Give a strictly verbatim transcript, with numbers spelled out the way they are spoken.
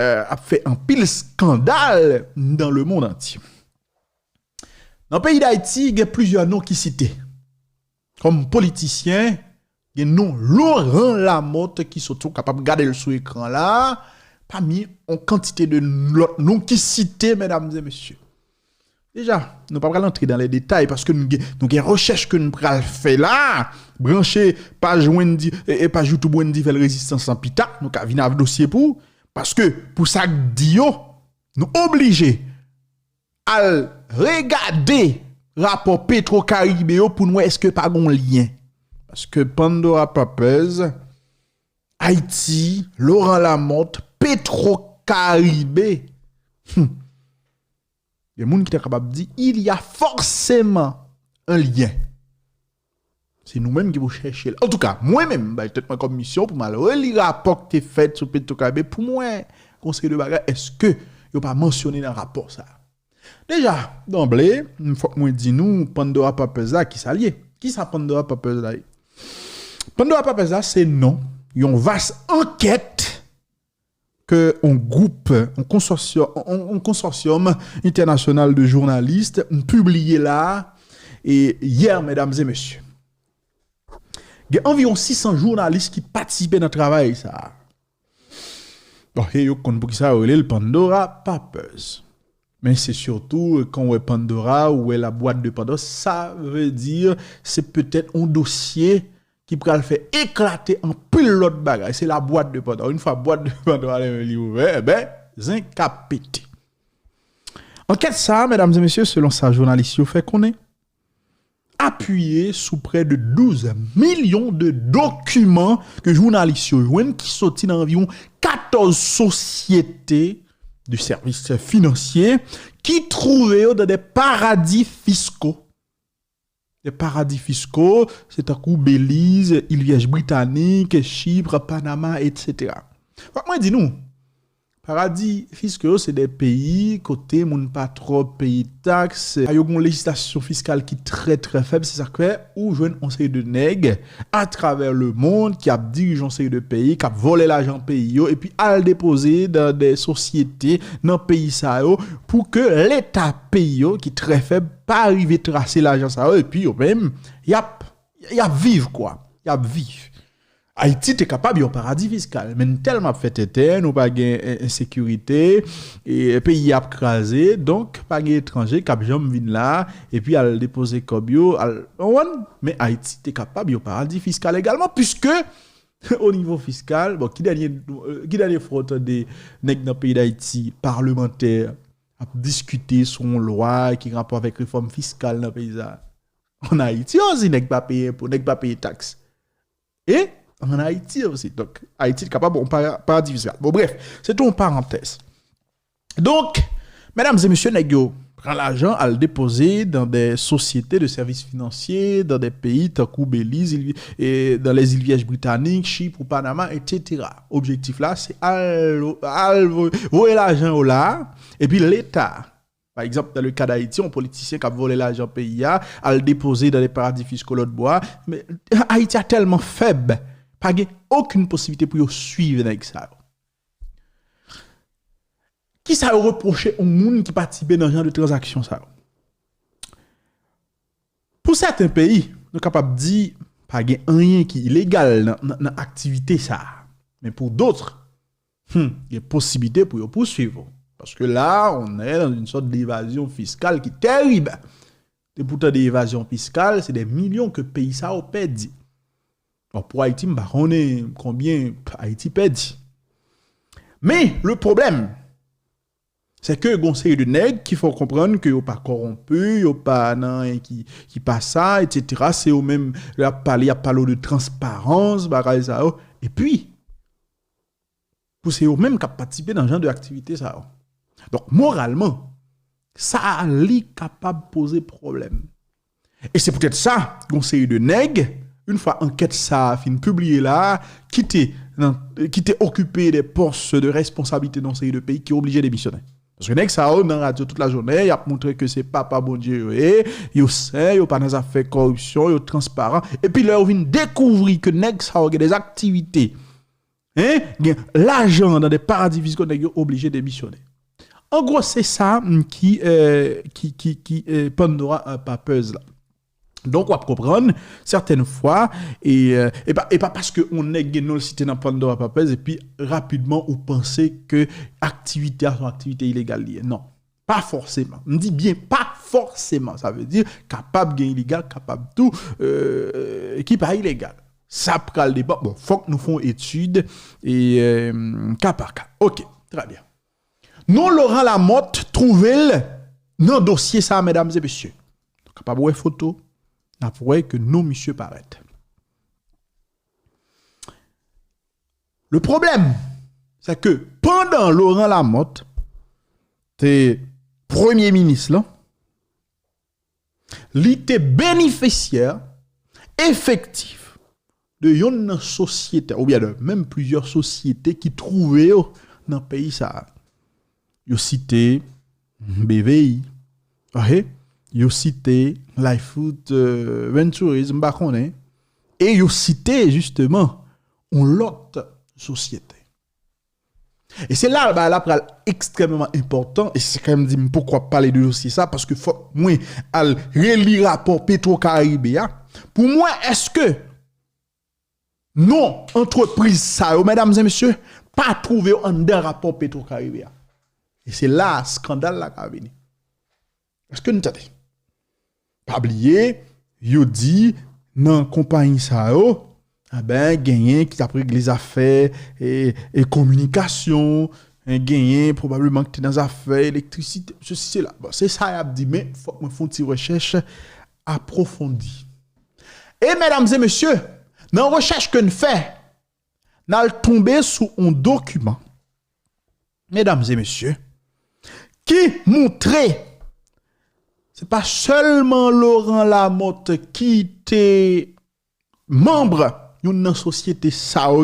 euh, ap fè anpil skandal dans le monde entier. Nan peyi Dayiti, gen plizyè non ki site. Kòm politisyen, gen non Laurent Lamothe ki soti, ou kapab gade l sou ekran la, pami yon kantite de lòt non ki site, medam e mesye. Deja, nou pa pral antre dan lè detay paske nou gen, nou gen rechèch ke nou pral fè la. Branche paj Wendy, e, e paj YouTube Wendy Fèl Rezistans lan pita, nou ka vin avèk dosye pou ou. Paske pou sa k di yo, nou oblije al regade rapò Petro Caribe yo pou n wè èske pa gon lyen. Paske Pandora Papers, Ayiti, Laurent Lamothe, Petro Caribe. Hmm. Gen moun ki ta kapab di, il y a forcément un lien. Se nou menm ki pou chèche l. Antouka, mwen menm, m bay tèt mwen kòm misyon pou m al reli rapò ki te fèt sou Petro Caribe pou m wè konsèy de bagay, èske yo pa mansyone nan rapò sa. Deja, danble, fòk mwen di nou, Pandora Papers la, ki sa l ye? Ki sa Pandora Papers la ye? Pandora Papers la, se non yon vas ankèt ke yon gwoup, yon konsòsyòm, yon, yon konsòsyòm entènasyonal de jounalis pibliye la, e yè, medam e mesye. Gen anviwon sis san jounalis ki patisipe nan travay sa a. Bon, e yo konn poukisa yo rele l Pandora Papers. Men se sitou, kan w wè Pandora, ou wè la boîte de Pandora, sa vle di se petèt yon dosye ki pral fè eklate anpil lòt bagay. Se la boîte de Pandora. Yon fwa boîte de Pandora li ouvè, enben, zen k ap pete. Ankèt sa a, medam e mesye, selon sa jounalis yo fè konnen, apiye sou prè de douz milyon de dokiman ke jounalis yo jwenn ki soti nan anviwon katòz sosyete de sèvis finansye ki twouve yo dan de paradi fisko. De paradi fisko, se tankou Beliz, Ilyèj Britanik, Chip, Panama, etsetera. Fòk mwen di nou, paradi fisko yo se de peyi kote moun pa twò peye taks, yo gen yon lejizlasyon fiskal ki trè, trè fèb, se sa k fè ou jwenn yon seri de nèg atravè lemonn ki ap dirije yon seri de peyi, k ap vòlè lajan peyi yo, epi al depoze dan de sosyete nan peyi sa yo pou ke leta peyi yo, ki trè fèb, pa rive trase lajan sa yo, epi yo menm, y ap, y ap viv, kwa. Y ap viv. Ayiti te kapab yon paradi fiskal, men n tèlman ap fè tenten, nou pa gen en-, ensekirite, e peyi a ap kraze, donk pa gen etranje k ap janm vin la, epi al depoze kòb yo, al, w konprann? Men Ayiti te kapab yon paradi fiskal egalman, piske, o nivo fiskal, bon, ki dènye, ki dènye fwa w tande nèg nan peyi Dayiti, palmantè, ap diskite sou yon lwa ki gen rapò avèk refòm fiskal nan peyi sa? Ann Ayiti osi, nèg pa peye enpo, nèg pa peye taks. E ann Ayiti osi. Donk, Ayiti kapab yon para-, paradi fiskal. Bon, brèf, se te yon parantèz. Donk, medam e mesye, nèg yo pran lajan, al depoze dan de sosyete de sèvis finansye, dan de peyi tankou Beliz, il-, e dan lèzil Vyèj Britanik, Chip ou Panama, etsetera. Objektif la, se al, al voye, voye lajan yo la, epi leta, pa egzanp, dan le ka d Ayiti, yon politisyen k ap vòlè lajan peyi a, al depoze dan de paradi fisko lòt bò a. Men Ayiti a tèlman fèb, pa gen okenn posiblite pou yo swiv nèg sa yo. Kisa yo repwoche yon moun ki patisipe nan jan de tranzaksyon sa yo? Pou sèten peyi, nou kapab di pa gen anyen ki ilegal nan, nan, nan aktivite sa a. Men pou dòt, hmm, gen posiblite pou yo pouswiv ou. Paske la, on est dans une sorte d'évasion fiscale ki tèrib. Depi w tande evazyon fiskal, se de milyon ke peyi sa yo pèdi. Bon, pou Ayiti, m pa konnen konbyen Ayiti pèdi. Men, le pwoblèm, se ke gon seri de nèg ki fè w konprann ke yo pa kòwonpi, yo pa nan anyen ki, ki pa sa, etsetera. Se yo menm, y ap pale, y ap pale w de transparans, bagay sa yo. Epi, pou se yo menm k ap patisipe nan jan de aktivite sa yo. Donk, moralman, sa a li kapab poze pwoblèm. E se poutèt sa, gon seri de nèg, yon fwa ankèt sa a fin pibliye la, ki te nan, ki te okipe de pòs de responsablite nan yon seri de peyi ki oblije demisyonnen. Paske nèg sa yo nan radyo tout lajounen, y ap montre ke se papa Bondye yo ye, yo sen, yo pa nan zafè kòripsyon, yo transparan. Epi lè yo vin dekouvri ke nèg sa yo gen de aktivite Hein? Gen lajan nan de paradi fisko, nèg yo oblije demisyone. An gwo, se sa, mm, ki, euh, ki, ki, ki, euh, Pandora, euh, Papers la. Donk, w ap konprann, sètèn fwa, e, euh, e pa, e pa paske yon nèg gen non l site nan Pandora Papers, epi rapidman ou panse ke aktivite a se yon aktivite ilegal li ye. Non, pa fòseman. M di byen pa fòseman. Sa vle di, kapab gen ilegal, kapab tou, euh, ki pa ilegal. Sa pral depann. Bon, fòk nou fè yon etid e, euh, ka pa ka. Ok, trè byen. Non Laurent Lamothe twouve l nan dosye sa, medam e mesye. Nou kapab wè foto, n ap wè ke non misye parèt. Le problème, c'est que pandan Laurent Lamothe te premye minis lan, li te benefisyè efektif de yonn nan sosyete, oubyen de menm plizyè sosyete ki twouve yo nan peyi sa a. Yo site B V I, ok? Yo site Life Food, euh, Ventures, m pa konnen. E yo site, jisteman, yon lòt sosyete. E se la, bagay la pral ekstrèmeman enpòtan, e se sa k fè m di m poko ap pale de dosye sa, paske fòk mwen al reli rapò Petro Caribe a, pou m wè èske non antrepriz sa yo, medam e mesye, pa twouve yo anndan rapò Petro Caribe a. E se la skandal la ka vini. Èske n tande? Pa bliye, yo di nan konpayi sa yo, enben, genyen ki t ap regle zafè e, e kominikasyon, e genyen pwobableman ki te nan zafè elektrisite, sesi, sela. Bon, se sa y ap di, men fòk mwen fè yon ti rechèch apwofondi. E medam e mesye, nan rechèch ke n fè, n al tonbe sou yon dokiman, medam e mesye, ki montre se pa sèlman Laurent Lamothe ki te manm youn nan sosyete sa yo